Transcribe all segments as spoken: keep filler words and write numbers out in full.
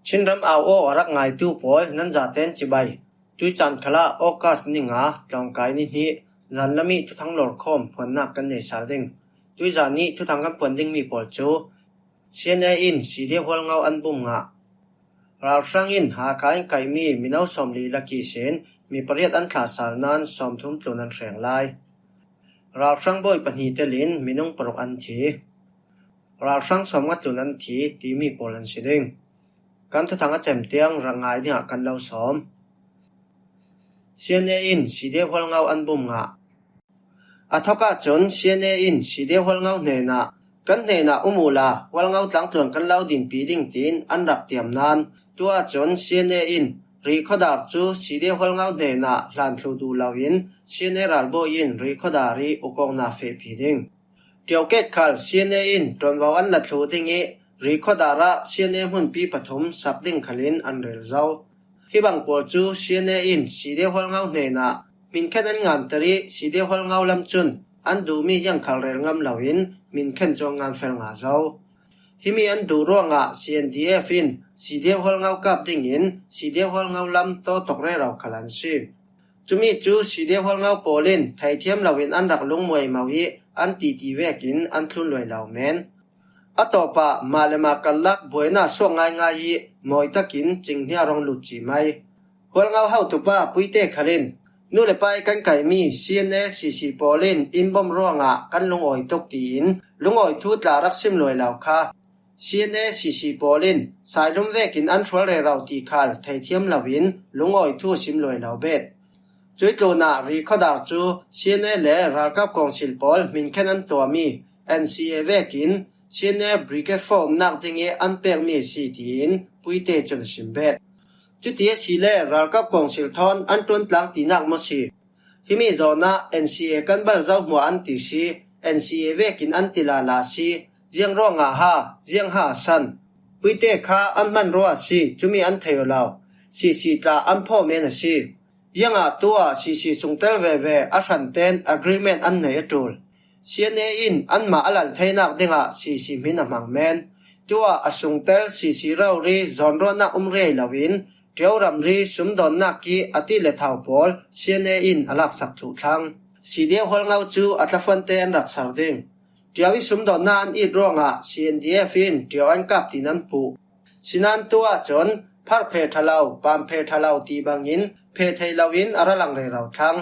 Chinram au aw a rak ngaitu pawl nan zaten cibai. Tuicaan khalah August ni nga tlawngkai ni hnih zanlam ih thuthang lawrkhawm phuannak kan nei sal ding. Tuizan ih thuthang kan phuan dingmi pawl cu C N A in C D F hualngo an bum ngah. Ralhrang in Hakha in kaihmi mino sawmli lak ihsin mi pariat an thlah sal nain sawmthum tlun an hreng lai. Ralhrang bawi pahnih telin minung paruk an thi. Ralhrang sawmnga tlun an thi timi pawl an si ding. Kan thuthang a cem tiang rak ngai dingah kan lo sawm. C N A in C D F hualngo an bum ngah. A thawk ahcun C N A in C D F hualngo hnenah kan hnenah um uhla hualngo tlangtluan kan lo dinpi ding tiin an rak tiam nain tu ahcun C N A in Rih khuadar cu C D F hualngo hnenah hlan thluh duh loin C N A ralbawi in Rih khuadar ih ukawknak fehpi ding. Ṭiauket khal C N A in ṭuanvo an la thluh ding ih Rih khuadar ah C N A hmunpi pathum sak ding khalin an rel zo. Hi bang pawl cu C N A in C D F hualngo hnenah hminkhen an nganter ih C D F hualngo lam cun an duhmi ziang khal rel ngam loin hminkhen cu an nganfel nga zo. Himi an duh ruangah C N D F in C D F hualngo kap dingin C D F hualngo lam tawtawk rero khal an si. Cumi cu C D F hualngo pawl in theithiam loin an rak lungmuaimo ih an titi vekin an thlun luai lo men. A tawpah mah le mah karlak buainak suak ngaingai ih mawi takin cinghnia rong lut ci mai. Hualngo hotupa Puite khal in nu le pa ih kan kaihmi C N A C C pawl in inn bom ruangah kan lungawi tuk tiin lungawi thu tla rak sim luai lo kha. C N A C C pawl in Sailum vekin an hrual rero ti khal theithiam loin lungawi thu sim luai lo bet. Cui tlunah Rih khuadar cu C N A le ralkap kawngsil pawl hminkhen an tuahmi N C A vekin C N A Brigade four umnak dingih an pekmi a si tiin Puite cun a sim bet. Cuti asile ralkap kawngsil thawn an ṭuantlang tinak maw si? Himi zawnah N C A kan bal zo hmuah an ti si, N C A vekin an ti lala si, ziang ruangah ha, ziang ha a san? Puite kha an hman rua a si, cumi an thei aw lo. C C tla an phaw men a si. Ziangah tu ah C C sungtel veve a hranten agreement an nei a ṭul. C N A in anmah a lal theinak dingah C C hmin a hmang men. Tu ah a sungtel C C rori zawnruahnak um riai loin Ṭio ramri sumdawnnak ih a ti le thau pawl C N A in a laksak thluh thlang. C D F hualngo cu a tlafuante an rak ser ding. Ṭio ih sumdawnnak an it ruangah C N D F in Ṭio an kap tiin an puh. Sinain tu ahcun pharh phe ṭha lo, pam phe ṭha lo ti bangin phe thei loin a ra lang rero thlang.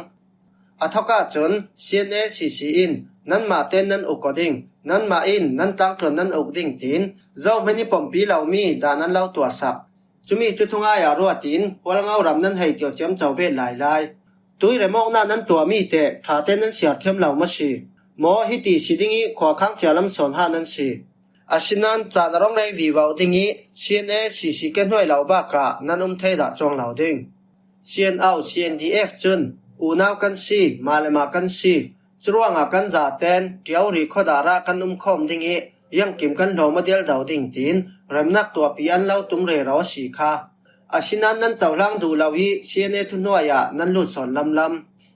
A thawk ahcun C N A C C in nanmah tein nan uk aw ding, nanmah in nan tlangtluan nan uk ding tiin zohman ih pompi lomi dan an lo tuahsak. Cumi cu thungai ah ruat in hualngo ram nan hei tio ciamco bet lailai. Tui remawknak nan tuahmi teh ṭha tein nan siar thiam lo maw si? Maw hiti si ding ih khuakhang cia lam sawn ha nan si. Asinain caan a rong rei vivo ding ih C N A C C ke hnuai lo bakah nan um thei dah cuang lo ding. C N O, C N D F cun unau kan si, mah le mah kan si. Curuangah kan zaten Ṭio Rih khuadar ah kan um khawm ding ih ziangkim kan hlawm aw dialdo ding tiin remnak tuahpi an lo tum rero a si kha. Asinain nan cohlang duh lo ih C N A thuhnuai ah nan lut sawn lamlam.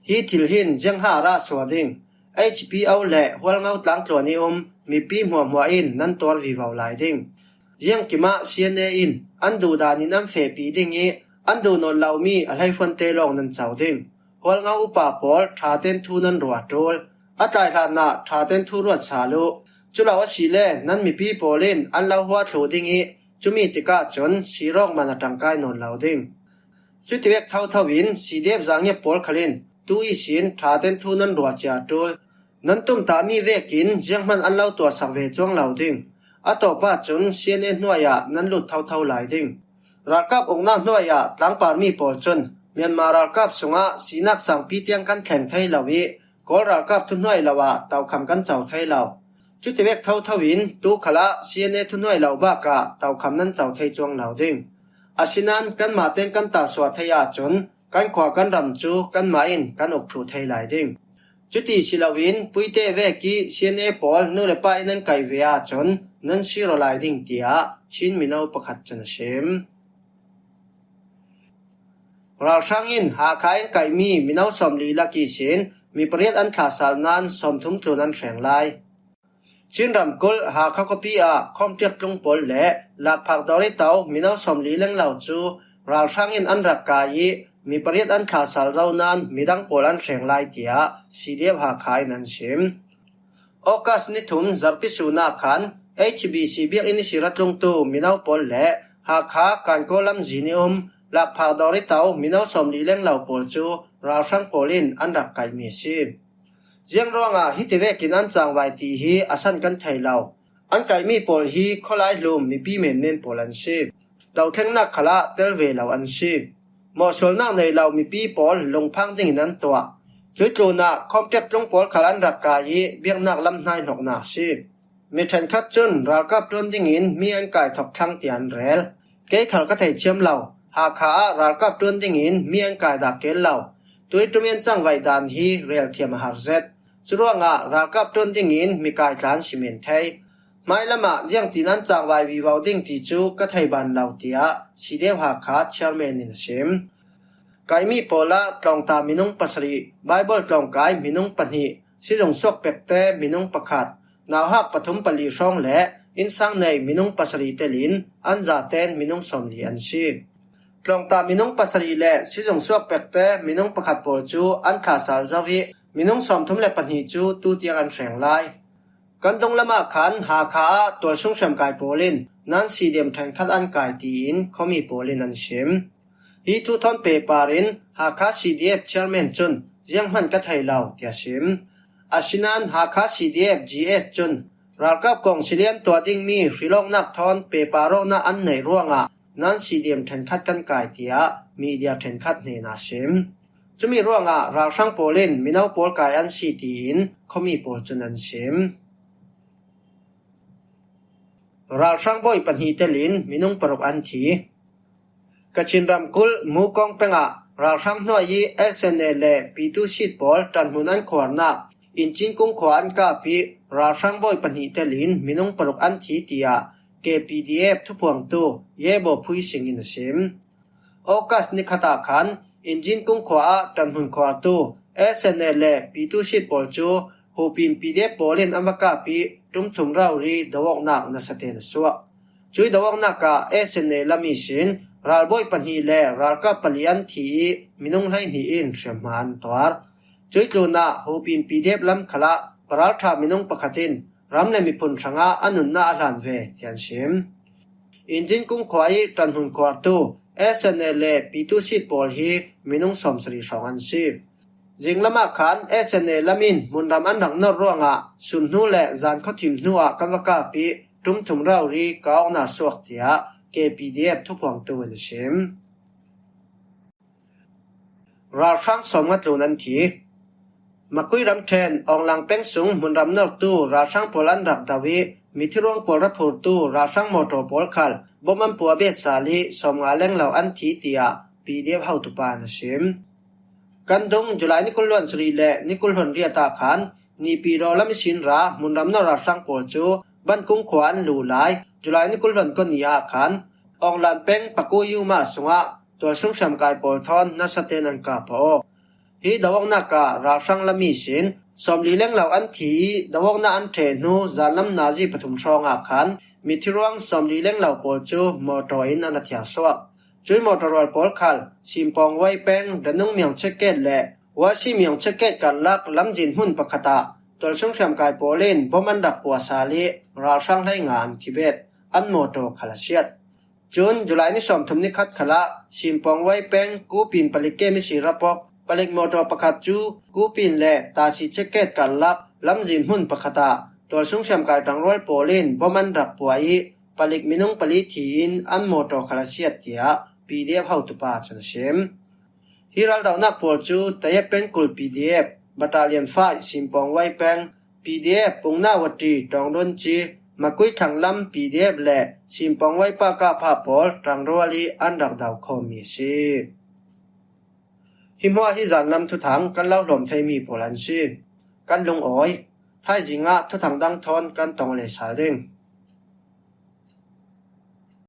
Hi thil hin ziangha rah sual ding. H P O le hualngo tlangtluan ih um mipi hmuahhmuah in nan tuar vivo lai ding. Ziangkim ah C N A in an duh dan in an fehpi ding ih an duh nawn lomi a hleifuante lawng nan co ding. Hualngo upa pawl ṭha tein thu nan ruah ṭul. A tlai hlanah ṭha tein thu ruat sal uh. Culo asile nan mipi pawl in an lo hua thluh ding ih cumi tikah cun sirawk man a ṭangkai nawn lo ding. Cutivek thotho in C D F zangiat pawl khal in tu ihsin ṭha tein thu nan ruah cia ṭul. Nan tumtahmi vekin zianghman an lo tuahsak ve cuang lo ding. A tawpah cun C N A hnuai ah nan lut thotho lai ding. Ralkap uknak hnuai ah tlangparmi pawl cun Myanmar ralkap sungah sinak sangpi tiang kan thleng thei lo ih Kawl ralkap thuhnuai lo ah tokham kan co thei lo. Cutivek thotho in tu khalah C N A thuhnuai lo bakah tokham nan co thei cuang lo ding. Asinain kanmah tein kan tarsuah thei ahcun kan khua kan ram cu kanmah in kan uk thluh thei lai ding. Cuti si loin Puite vek ih C N A pawl nu le pa in nan kaih ve ahcun nan sir aw lai ding, tiah Chin mino pakhat cun a sim. Ralhrang in Hakha in kaihmi mino sawmli lak ihsin mi pariat an thlah sal nain sawmthum tlun an hreng lai. Chin ramkulh Hakha khuapi ah khawmtiak tlung pawl le lakphak dawri to mino sawmli lenglo cu ralhrang in an rak kai ih mi pariat an thlasal zo nain midang pawl an hreng lai, tiah C D F Hakha in an sim. August ni thum zarhpi sun ah khan H B C biakinn ihsi ra tlungtu mino pawl le Hakha Kankaw lamzin ih um lakphak dawri to mino sawmli lenglo pawl cu ralhrang pawl in an rak kaihmi a si. Ziang ruangah hiti vekin an cangvai ti hi a san kan thei lo. An kaihmi pawl hi khualai hlum mipi menmen pawl an si. Dothlengnak khalah tel ve lo an si. Mawhsualnak nei lo mipi pawl lungphang dingin an tuah. Cuih tlunah khawmtiak tlung pawl khal an rak kai ih biaknak lam hnaihnoknak a si. Mi ṭhenkhat cun ralkap ṭuan dingin mi an kai thawk thlang tiah an rel. Kei khal ka thei thiam lo. Hakha ah ralkap ṭuan dingin mi an kai dah keel lo. Tuih ṭum in cangvaih dan hi rel thiam a har zet. Curuangah ralkap ṭuan dingin mi kai tla an si men thei. Hmailam ah ziangtin an cangvai vivo ding ti cu ka thei ban lo, tiah C D F Hakha chairman in a sim. Kaihmi pawl ah tlawngta minung pasarih, Baibal tlawngkai minung pahnih, sizung suak pekte minung pakhat, nauhak pathum pali hrawng le innsang nei minung pasarih telin an zaten minung sawmli an si. Tlawngta minung pasarih le sizung suak pekte minung pakhat pawl cu an thlasal zo ih minung sawmthum le pahnih cu tutiang an hreng lai. Kan dunglam ah khan Hakha ah tualsung hriamkai pawl in nan C D M ṭhenkhat an kai tiin khuami pawl in an sim. Hi thu thawn pehpar in Hakha C D F chairman cun zianghman ka thei lo, tiah sim. Asinain Hakha C D F G S cun ralkap kawngsili an tuah dingmi hrilawknak thawn pehpar awknak an neih ruangah nan C D M ṭhenkhat kan kai, tiah media ṭhenkhat hnenah a sim. Cumi ruangah ralhrang pawl in mino pawl kai an si tiin khuami pawl cun an sim. Ralhrang bawi pahnih telin minung paruk an thi. Kachin ramkulh Mukawng peng ah ralhrang hnuai ih S N A le Pitu Sit pawl ṭanhmun an khuarnak Inchinkung khua an kap ih ralhrang bawi pahnih telin minung paruk an thi, tiah K P D F thuphuangtu Ye Baw Phui Sing in a sim. August ni khat ah khan Inchinkung khua ah ṭanhmun khuartu S N A le Pitu Sit pawl cu Hupin P D F pawl in an va kap ih ṭumthum rori do awknak nasa tein a suak. Cuih do awknak ah S N A lam ihsin ralbawi pahnih le ralkap pali an thi ih minung hleihnih in hriamhma an tuar. Cuih tlunah Hupin P D F lam khalah paralṭha minung pakhat in ram le miphun hrangah a nunnak a hlan ve, tiah an sim. Inchinkung khua ih ṭanhmun khuartu S N A le Pitu Sit pawl hi minung sawmsarih hrawng an si. Zinglam ah khan S N A lam in hmunram an rak norh ruangah sunhnu le zan khuathim hnuah kan va kap ih ṭumthum rori kap awknak suak, tiah K P D F thuphuangtu in a sim. Ralhrang sawmnga tlun an thi. Makui ramṭhen Awnglang peng sung hmunram nortu ralhrang pawl an rak do ih mithiruang pawl ra phurtu ralhrang mawṭaw pawl khal bom an puah bet sal ih sawmnga lenglo an thi, tiah P D F hotupa in a sim. Kan dung July ni kul hluan sarih le ni kul hluan riat ah khan Nipiro lam ihsin ra hmunram nor ralhrang pawl cu Bankung khua an luh lai. July ni kul hluan kua ni ah khan Awnglang peng Paku Yuma sungah tualsung hriamkai pawl thawn nasa tein an kap aw. Hi do awknak ah ralhrang lam ihsin sawmli lenglo an thi ih do awknak an ṭheh hnu zanlam nazi pathum hrawng ah khan mithiruang sawmli lenglo pawl cu mawṭaw in an ra thiar suak. Cuih mawṭaw rual pawl khal Simpawng Wai peng Danung Miang checkgate le Wasi Miang checkgate karlak lamzin hmun pakhat ah tualsung hriamkai pawl in bom an rak puah sal ih ralhrang hleinga an thi bet. An mawṭaw khal a siat. Cun July ni sawmthum ni khat khalah Simpawng Wai peng Kupin palik kem ihsi ra pok palik mawṭaw pakhat cu Kupin le Tasi checkgate karlak lamzin hmun pakhat ah tualsung hriamkai ṭangrual pawl in bom an rak puah ih palik minung pali thi in an mawṭaw khal a siat, tiah P D F hotupa cun a sim. Hi raldohnak pawl cu Tayep pengkul P D F, Battalion five Simpawng Wai peng, P D F Pungna Wati Tawngdunci, Makui Thlang lam P D F le Simpawng Wai pa kahphah pawl ṭangrual ih an rak do khawmmi a si. Hi hmuah hi zanlam thuthang kan lo hlawm theimi pawl an si. Kan lungawi. Thaizing ah thuthang dang thawn kan tong le sal ding.